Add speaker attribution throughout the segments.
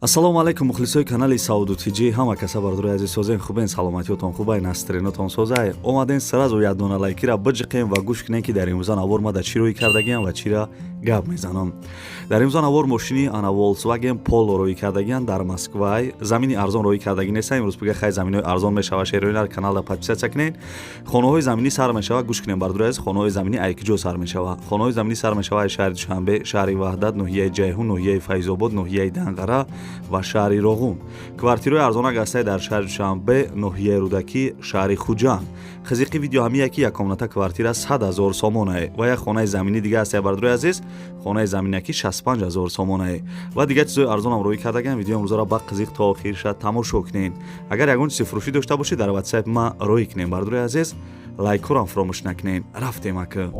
Speaker 1: Ассалому алайкум, мухлисои канали Сауду Тиҷи. Ҳама каса, бардори азиз, созен, хубен, саломатиётон хубай, настроениятон созай. Омаден, сразу як дона лайкира биҷиқем ва гӯш кунем, ки дар имрӯза навор ма дар чӣ рӯй кардагиам ва чира гап мезанам. Дар имрӯза навор мошини ана Volkswagen Polo рӯй кардагиам дар Москвай. Замини арзон рӯй кардагӣ неста. Имрӯз пига хай заминои арзон мешава. Шероинар каналда подписаться кунед. Хонаҳои заминӣ сар мешава. Гӯш кунем, бардори азиз, хонаҳои заминӣ ай куҷо сар мешава? Хонаҳои заминӣ сар мешава ай шаҳри Душанбе, шаҳри Ваҳдат, ноҳияи Ҷайҳун, ноҳияи Файзобод, ноҳияи Данғара ва шаҳри Роғун. Квартираҳои арзонак ҳастае дар шаҳри Душанбе, ноҳияи Рӯдакӣ, шаҳри Хуҷанд. Қизиқи видео ҳамия, ки як комната квартира 100 000 сомонае ва як хонаи заминӣ дига ҳастае, бардори азиз, хонаи заминакӣ 65 000 сомонае ва дигар чизои арзонам рӯй кардагам. Видео имрӯзаро ба қизиқ то охирша тамошо кунед. Агар ягон чизи фурӯшӣ дошта бошед, дар ватсап ма рӯй кунем. Бардори азиз, лайкҳорам фуромӯш накунед. Рафтем ака.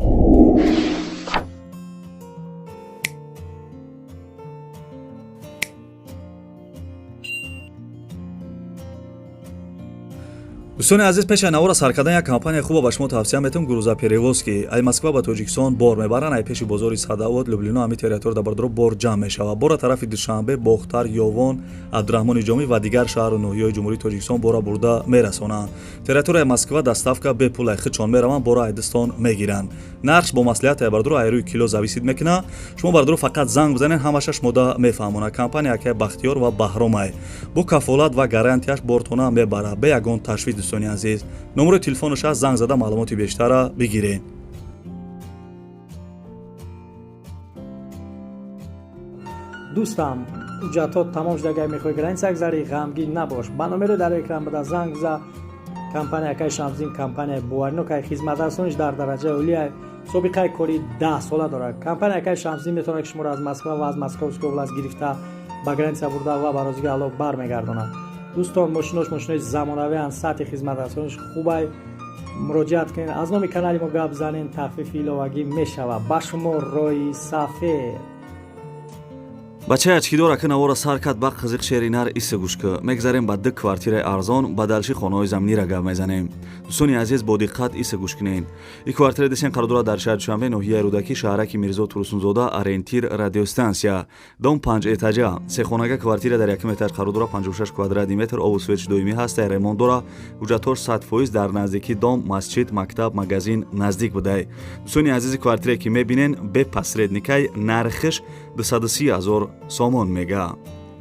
Speaker 1: Дӯстони азиз, пеши навора сар кардан як компанияи хуба ба шумо тавсия метавам: грузоперевозки. Ай Москва ба Тоҷикистон бор мебаранд. Ай пеши бозори Садовод, Люблино, ҳами территория бардоро бор ҷамъ мешавад. Бора тарафи Душанбе, Бохтар, Ёвон, Абдураҳмони Ҷомӣ ва дигар шаҳру ноҳияҳои Ҷумҳурии Тоҷикистон бора бурда мерасонанд. Территорияи Москва доставка бепул, ай худшон мераванд, бора айдистон мегиранд. Нархш бо маслиҳат, ай бардоро, ай рӯи кило зависит мекунад. Шумо, бардоро, фақат занг бизанед, ҳамаша шумода мефаҳмонад. Компания акай Бахтиёр ва Баҳромай бо кафолат ва гарантияш бортона мебарад бе ягон ташвиш. Дӯстони азиз, номерои телефонаш аст, занг зада маълумоти бештара бигиред.
Speaker 2: Дӯстам, ҳуҷҷатҳо тамом шуда, агар мехоҳӣ граница гузарӣ, ғамгин набош. Ба номеро дар экран буда занг биза. Компания акай Шамсиддин компанияи боваринокай, хизматрасониш дар дараҷаи олия, собиқаи кори 10 сола дорад. Компания акай Шамсиддин метавонад, ки шуморо аз Москва ва аз Московской область гирифта, ба граница бурда ва ба розиги Аллоҳ бармегардонад. Дӯстон, мошинош мошинои замонавианд, сатҳи хизматрасониш хубай. Муроҷиат кунед, аз номи канали мо гап занед, тахфифи иловагӣ мешавад. Ба шумо роҳи сафед.
Speaker 1: Бачаи ачкидор ака навора сар кард. Ба қизиқ шеринар иса гӯш ки мегзарем ба ду квартираи арзон, ба далши хонаҳои заминира гап мезанем. Дӯстони азиз, бо диққат иса гӯш кунед. И квартира десен қарор дорад дар шаҳри Душанбе, ноҳияи Рӯдакӣ, шаҳраки Мирзо Турсунзода, ориентир радиостансия. Дом панҷ этажа, сехонага квартира дар якум этаж қарор дорад, 56 квадратный метр, обу свет доимӣ ҳаста, ремонт дора, ҳуҷҷатҳош 100%. Дар наздикии дом масҷид, мактаб, магазин наздик будай. Дӯстони азизи, квартирае ки мебинен, бе посредникай, нархиш 230 ҳазор сомон мега.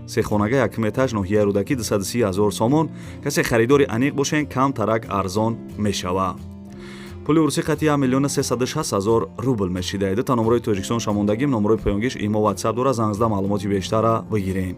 Speaker 1: Сехонага, якум этаж, ноҳияи Рӯдакӣ, 230 ҳазор сомон. Касе харидори аниқ бошен, кам тарак арзон мешава. Пули урусӣ қати 1 360 000 рубл мешида. Дута номерои Тоҷикистон шамондагим, номерои поёнгиш имо, ватсап дора, занг зада маълумоти бештара бигирен.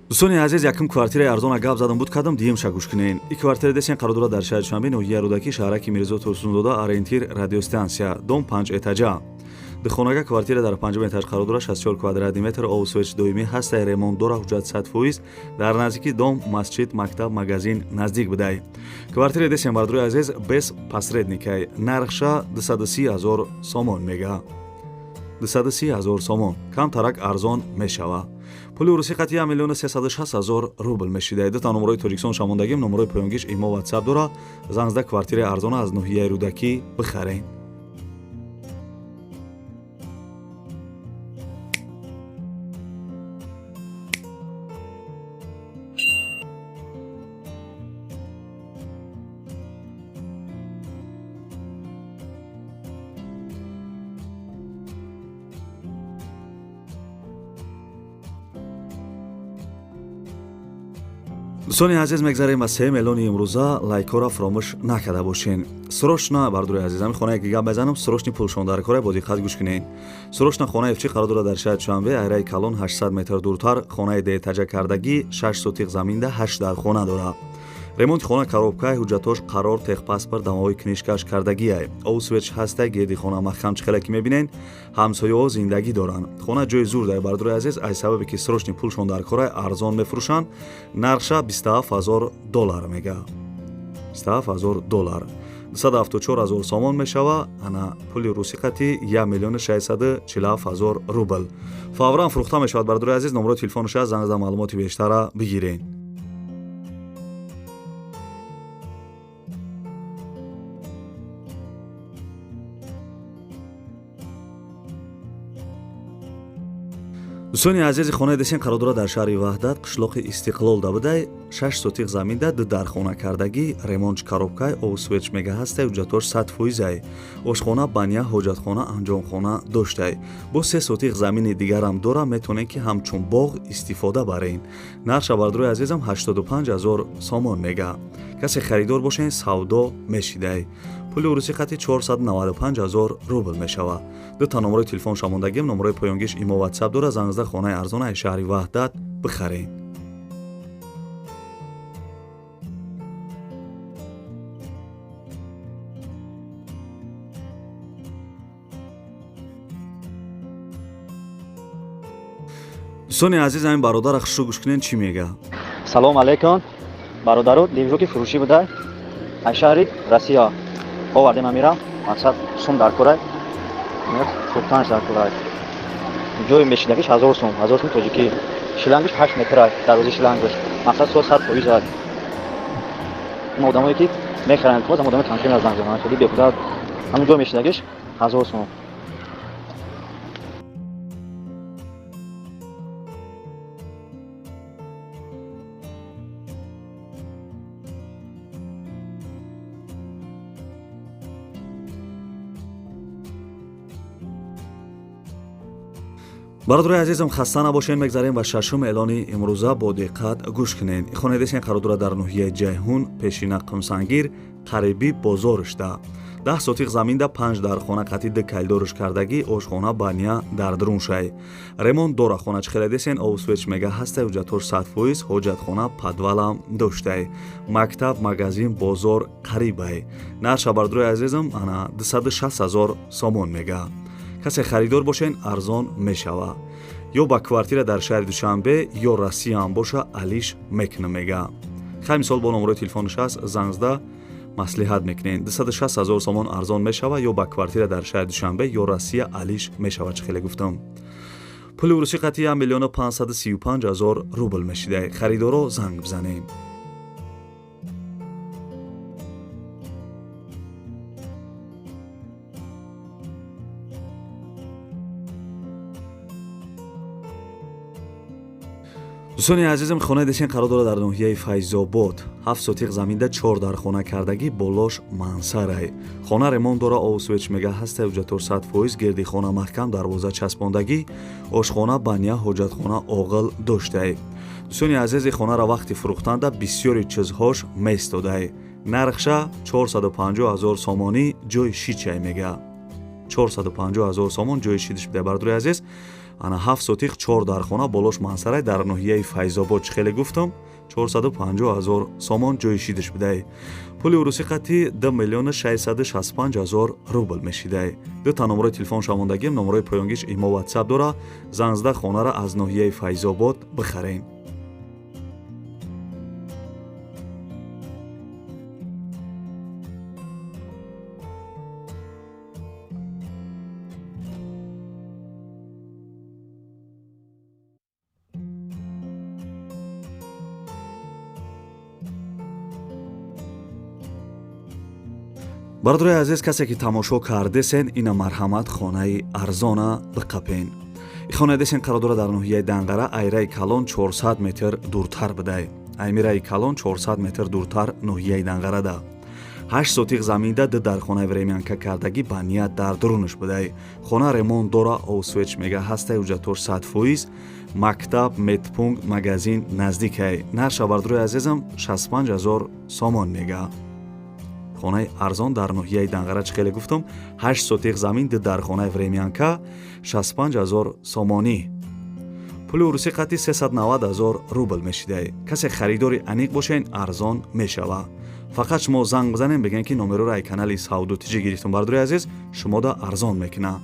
Speaker 1: Дӯстони азиз, якум квартираи арзона гап задам буд кардам, дуюмша гӯш кунен. И квартира десен қарор дорад дар шаҳри Душанбе, ноҳияи Рӯдакӣ, шаҳраки Мирзо Турсунзода, ориентир радиостансия. Дом панҷ этажа, духонага квартира дар панҷум этаж қарор дорад, 64 квадратный метр, обу свет доимӣ ҳаста, ремонт дора, ҳуҷҷат 100%. Дар наздикии дом масҷид, мактаб, магазин наздик будай. Квартираи десен, бардорои азиз, без посредникай, нархша 230 ҳазор сомон мега. 230 ҳазор сомон, камтарак арзон мешава. Пули урусӣ қати 1 360 000 рубл мешида. Дута номерои Тоҷикистон шамондагим, номерои поёнгиш имо, ватсап дора, занг зада квартираи арзона аз ноҳияи Рӯдакӣ бихарен. Дӯстони азиз, мегзарем ба сеюм эълони имрӯза. Лайкҳоро фуромӯш накарда бошен. Срочно, бардори азиз, ҳамин хонае ки гап мезанам, срочный пулшон дар кора, бо диққат гӯш кунед. Срочно хонаи фчи қарор дорад дар шаҳри Душанбе, айраи калон 800 метр дуртар. Хонаи деэтажа кардагӣ, 6 сотиқ заминда, 8 дар хона дорад. Ремонти хона коробкай, ҳуҷҷатҳош қарор, техпаспорт, домовой книжкаш кардагиай, обу свет ҳастай, гирди хона маҳкам. Чӣ хеле ки мебинен, ҳамсояҳо зиндагӣ доранд. Хона ҷои зур дар, бардори азиз. Аз сабабе ки срочный пулшон дар корай, арзон мефурӯшанд. Нархша 27 ҳазор доллар мега. 27 ҳазор доллар 274 ҳазор сомон мешава. Ана пули русӣ қати 1 647 000 рубл. Фавран фурӯхта мешавад, бардори азиз. Номерои телефонаш аст, занг зада маълумоти бештара бигирен. Дӯстони азизи, хонаи десен қарор дорад дар шаҳри Ваҳдат, қишлоқи Истиқлол да будай, 6 сотиқ заминда, ду дархона кардагӣ, ремонт коробкай, об свеч мега ҳастай, ҳуҷҷатош 100%-ай. Ошхона, баня, ҳоҷатхона, анҷомхона доштай. Бо 3 сотиқ замини дигарам дора, метавонед ки ҳамчун боғ истифода барен. Нархша, бардорои азизам, 85 ҳазор сомон мега. Касе харидор бошен, савдо мешидай. Пули урусӣ қати 495 ҳазор рубл мешавад. Дута номерои телефон шамондагим, номерои поёнгиш имо, ватсап дора. Занг зада хонаи арзонаи шаҳри Ваҳдат бихарен. Дӯстони азиз, ҳамин бародара хушрӯ гӯш кунен, чӣ мега.
Speaker 3: Салом алейкум, бародару. Движоки фурӯшӣ буда, аз шаҳри Россия овардем. Амира мақсад сум дар курай, фурӯхтанаш дар курай. Ҷои мешидагиш 1000 сум, 1000 сум тоҷикӣ. Шлангиш 8 метрай, дарози шлангаш. Мақсад со 100%. Ин одамое ки мехаранд, боз ам одамои конкретно занг зананд, хеле бехуда. Ҳамин ҷои мешидагиш 1000 сум.
Speaker 1: Бародарои азизам, хаста набошем. Мегзарем ба шашум эълони имрӯза, бо диққат гӯш кунед. Хонаи десен қарор дорад дар ноҳияи Ҷайҳун, пешина Қумсангир, қариби бозоришда. 10 сотиқ заминда, панҷ дархона қати ду калидорш кардагӣ, ошхона, баня дар даруншай. Ремонт дора хона, чӣ хеле десен, об свеч мега ҳастай, ҳуҷҷатош 100%, ҳоҷатхона, подвалам доштай. Мактаб, магазин, бозор қарибай. Нарша, бародарои азизам, ана 260 ҳазор сомон мега. Касе харидор бошен, арзон мешава. Ё ба квартира дар шаҳри Душанбе ё Россияам боша, алиш мекунам мега. Хай, мисол бо номерои телефонаш аст, занг зада маслиҳат мекунед. 260 ҳазор сомон арзон мешава, ё ба квартира дар шаҳри Душанбе ё Россия алиш мешава. Чӣ хеле гуфтам, пули урусӣ қати 1 миллиону 535 ҳазор рубл мешидай. Харидоро занг бизанем. Дӯстони азизам, хонаи десен қарор дорад дар ноҳияи Файзобод, 7 сотиқ заминда, чор дархона кардагӣ, болош мансарай. Хона ремонт дора, об свеч мега ҳастай, ҳуҷҷатош 100%, гирди хона маҳкам, дарвоза часпондагӣ, ошхона, баня, ҳоҷатхона, оғил доштай. Дӯстони азизи, хонаро вақти фурӯхтанда бисёри чизҳош местодай. Нархша 450 ҳазор сомонӣ, ҷои шичай мега. 450 ҳазор сомон ҷои шидиш бидай. Бародарои азиз, ана 7 сотиқ, чор дархона, болош мансарай, дар ноҳияи Файзобод. Чӣ хеле гуфтам, 450 ҳазор сомон ҷои шидиш бидай. Пули урусӣ қати 2 миллиону 665 ҳазор рубл мешидай. Дута номерои телефон шамондагим, номерои поёнгиш имо, ватсап дора. Занг зада хонара аз ноҳияи Файзобод бихарем. Бародарои азиз, касе ки тамошо кардесен, ина марҳамат, хонаи арзона биқапен. Хонаи десен қарор дорад дар ноҳияи Данғара, айраи калон 400 метр дуртар бидай. Аймираи калон 400 метр дуртар, ноҳияи Данғарада. 8 сотиқ заминда, ду дархонаи времянка кардагӣ, баня дар дурунаш будай. Хона ремонт дора, об свеч мега ҳастай, ҳуҷҷатош 100%, мактаб, медпункт, магазин наздикай. Нарша, бародарои азизам, 65 ҳазор сомон мега. Хонаи арзон дар ноҳияи Данғара, чӣ хеле гуфтам, 8 сотиқ замин, ду дархонаи времянка, 65 ҳазор сомонӣ. Пули урусӣ қати 390 ҳазор рубл мешидай. Касе харидори аниқ бошен, арзон мешава. Фақат шумо занг бизанем, бигӯем ки номероро ай канали Савду Тиҷи гирифтум. Бародари азиз, шумода арзон мекуна.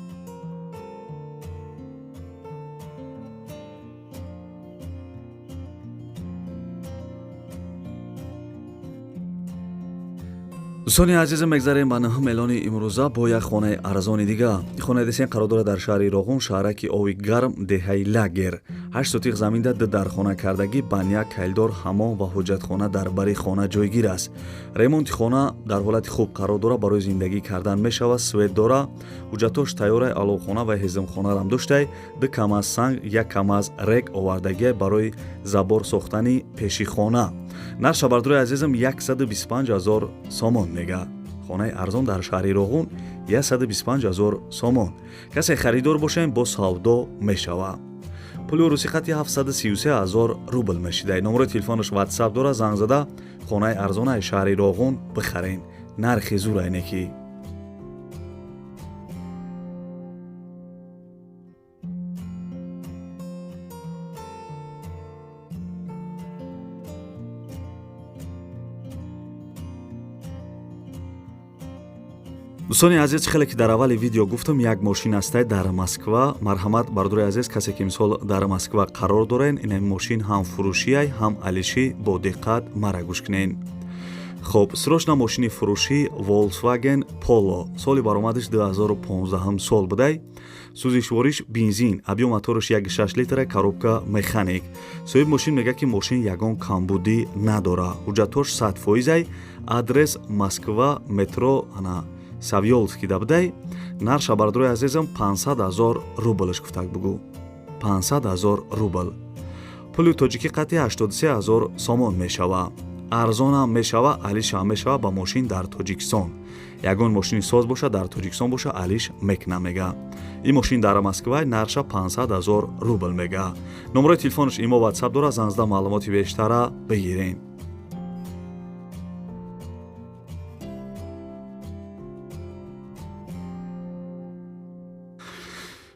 Speaker 1: Дӯстони азизам, мегзарем ба наҳум эълони имрӯза бо як хонаи арзони дига. Хонаи десен қарор дорад дар шаҳри Роғун, шаҳраки Ови Гарм, деҳаи Лагер. 8 сотиқ заминда ду дархона кардагӣ, баня, кайлдор, ҳамом ва ҳуҷҷатхона дар бари хона ҷойгир аст. Ремонти хона дар ҳолати хуб қарор дора, барои зиндагӣ кардан мешавад, свет дора, ҳуҷҷатош тайёрай, аловхона ва ҳезумхонарам доштай, 2 камаз санг, 1 камаз рек овардагиай барои забор сохтани пеши хона. Нарша бардорои азизам 125 000 сомон мега. Хонаи арзон дар шаҳри Роғун 125 000 сомон. Касе харидор бошем, бо савдо мешава. Пули русӣ хати 733 000 рубл мешида. Номерои телефонаш WhatsApp дора, занг зада хонаи арзонаи шаҳри Роғун бихарен. Нархи зур айнеки. Дӯстони азиз, хеле ки дар аввали видео гуфтам, як мошин ҳастай дар Москва. Марҳамат, бардори азиз, касе ки мисол дар Москва қарор дорен, ин мошин ҳам фурӯшиай, ҳам алишӣ, бо диққат мара гӯш кунен. Хоб, срочно мошини фурӯшӣ Volkswagen Polo, соли баромадаш 2015 сол будай, сӯзишвориш бензин, объём мотораш 1,6 литра, коробка механик. Соҳиби мошин мегӯяд, ки мошин ягон камбудӣ надора, ҳуҷҷатҳош 100%-ай, адрес Москва, метро ана Савёлский дабдай. Нарша бардорои азизам 500 000 рублш гуфтак бугу. 500 000 рубл. Пули тоҷикӣ қатъи 83 000 сомон мешава. Арзонам мешава, алишам мешава ба мошин дар Тоҷикистон. Ягон мошини соз боша, дар Тоҷикистон боша, алиш мекна мега. Ин мошин дар Москва нарша 500 000 рубл мега. Номерои телефонаш имо WhatsApp дора, занг зада маълумоти бештара бигирен.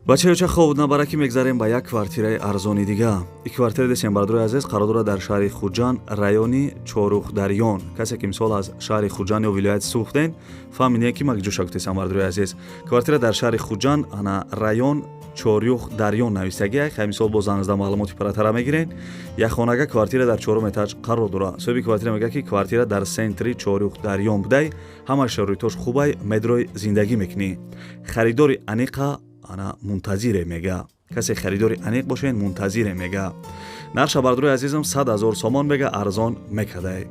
Speaker 1: Бачаёча хоб набараки, мегзарем ба як квартираи арзони дига. И квартира десем, бардорои азиз, қарор дорад дар шаҳри Хуҷанд, райони Чорухдарён. Касе ки мисол аз шаҳри Хуҷанд ё вилояти Суғден, фаҳмидем ки ма ҷоша гуфтесам, бардорои азиз. Квартира дар шаҳри Хуҷанд, ана район Чорюхдарён навистагиай. Хай мисол бо занг зада маълумоти пурратара мегирен. Як хонага квартира дар чорум этаж қарор дорад. Соҳиби квартира мегӯяд, ки квартира дар центри Чорюхдарён будай, ҳама шароитош хубай, медрой зиндагӣ мекунӣ. Харидори аниқа ана мунтазире мега. Касе харидори аниқ бошен, мунтазире мега. Нарша бардорои азизам 100 000 сомон мега, арзон мекадай.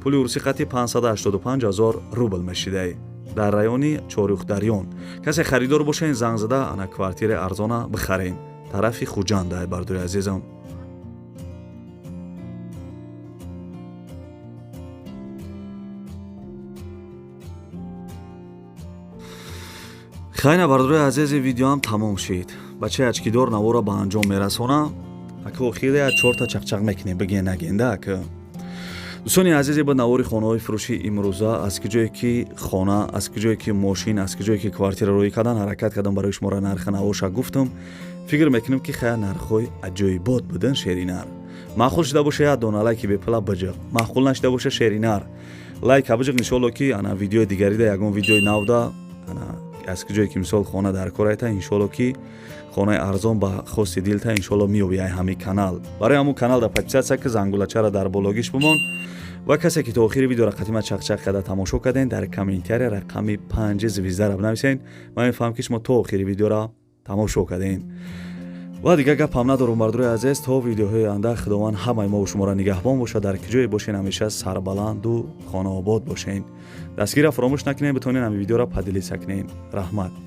Speaker 1: Пули урусӣ қати 585 000 рубл мешидай. Дар райони Чорюхдарён. Касе харидор бошен, занг зада ана квартираи арзона бихарен. Тарафи Хуҷандай, бардорои азизам. Хайна, бардорои азизи, видеоам тамом шид. Бачаи ачкидор навора ба анҷом мерасона. Ака охире чорта чақчақ мекунем, бигӯе нагенда ака. Дӯстони азизи, ба навори хонаҳои фурӯши имрӯза, аз куҷое ки хона, аз куҷое ки мошин, аз куҷое ки квартира рӯй кардан, ҳаракат кардам барои шуморо нархи навоша гуфтам. Фикр мекунем, ки хая нархҳои аҷоибот будан, шеринар. Маъқул шуда боша, як дона лайки бепула биҷиқ. Маъқул нашуда боша, шеринар. Лайка биҷиқ, иншоалло ки ана видеои дигарида, ягон видеои навда, ана аз куҷое ки мисол хона дар кор айта, иншоалло ки хонаи арзон ба хости дилта иншоалло меёби ай ҳамин канал. Барои ҳамун канал да подписаться ки, зангулачара дар бологиш бимон. Ва касе ки то охири видеоро қатима чақчақ карда тамошо кардем, дар комментария рақами 5 звездара бинависен. Ман мефаҳмам, ки шумо то охири видеоро тамошо кардем. Ва дигар гапам надорум, бардорои азиз, то видеоҳои оянда Худованд ҳамаи мо шуморо нигаҳбон бошад. Дар куҷое бошен, ҳамеша сарбаланду хонаобод бошен. Дастгирро фаромӯш накунед, битонед ҳамин видеоро поделиться кунед. Раҳмат.